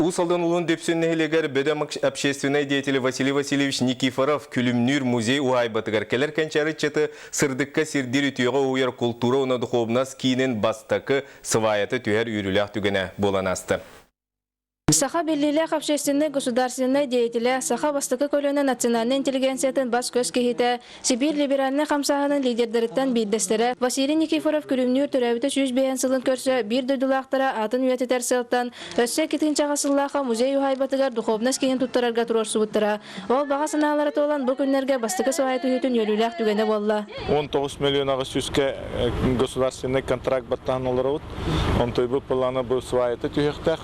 Уус Алдан улуун Дүпсүн нэһилиэгэр бөдөҥ общественнай деятель Василий Васильевич Никифоров Күлүмнүүр музей уһаайбатыгар кэлэр кэнчээри ыччаты сырдыкка сирдиир үтүөҕэ уһуйар култуура уонна духуобунас киинин бастакы сваята түһэр үөрүүлээх түгэнэ буолан ааста. Саха биллиилээх общественнай государственнай деятелэ, саха бастакы көлүөнэ национальнай интеллигенциятын бас-көс киһитэ, Сибиир либеральнай хамсааһынын лидердэриттэн биирдэстэрэ Василий Никифоров Күлүмнүүр төрөөбүтэ 105 сылын көрсө биир дойдулаахтара аатын үйэтитэр сыалтан өссө 2000 сыллаахха музей уһаайбатыгар духовность киинин туттарарга туруорсубуттара. Ол баҕа санаалара туолан бу күннэргэ бастакы свая түһүүтүн үөрүүлээх түгэнэ буолла. 19 миллион 800-кэ государственный контракт баттаан олоробут. Онтуйбут плана бу сваята түһүөхтээх.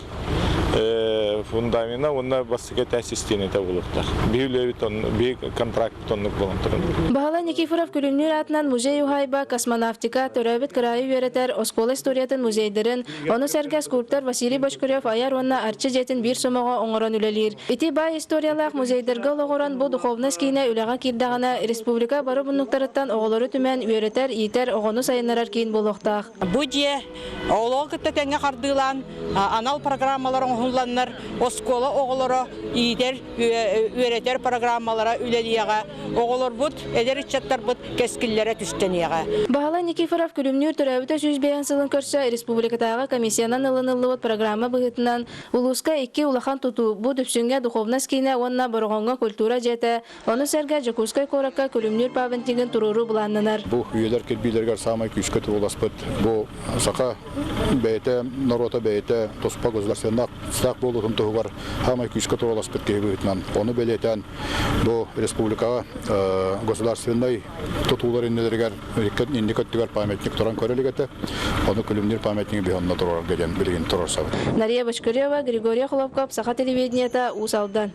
Фундамена уонна бастакы этээс истиэнэтэ буолуохтаах. Биһи үлэбит биһи контракт оннук буолан турар. Баһылай Никифоров Күлүмнүүр аатынан музей-уһаайба, космонавтика, төрөөбүт кыраайы үөрэтэр, оскуола историятын музейдарын, ону сэргэ скульптор Василий Бочкарев айар уонна Арчы дьиэтин биир сомоҕо оҥорон үлэлиир. Ити баай историялаах музейдарга олоҕуран бу духовность киинэ үлэҕэ киирдэҕинэ, республика бары муннуктарыттан оҕолору түмэн үөрэтэр, иитэр, оҕону сайыннарар киин буолуохтаах. Бу дьиэ оҕолору кытта тэҥҥэ хардыылаан анал программалар оҥоһулланнар оскуола оҕолоро иитэр, үөрэтэр программалара үлэлиэҕэ, оҕолорбут, эдэр ыччаттарбыт кэскиллэрэ түстэниэҕэ. Баһылай Никифоров Күлүмнүүр төрөөбүтэ 105 сылын көрсө республикатааҕы комиссиянан ылыныллыбыт программа быһыытынан улууска икки улахан тутуу, бу Дүпсүҥҥэ духовность киинэ уонна Бороҕоҥҥо культура дьиэтэ Ону сэргэ Дьокуускай куоракка Күлүмнүүр памятнигын туруоруу былааннанар. Бу үйэлэр кирбиилэригэр саамай күүскэ турууласпыт бу саха бэйэтэ, норуота бэйэтэ туспа государственнаах буолуутун туһугар саамай күүскэ турууласпыт киһи быһыытынан ону бэлиэтээн бу республикаҕа государственнай тутуулар иннилэригэр инники өттүгэр памятник туран көрө илик этэ. Ону Күлүмнүүр памятнигы биһи онно туруорарга диэн билигин туруорсабыт. Нария Бочкарева, Григорий Хлопков, Саха телевидениета, Уус Алдан.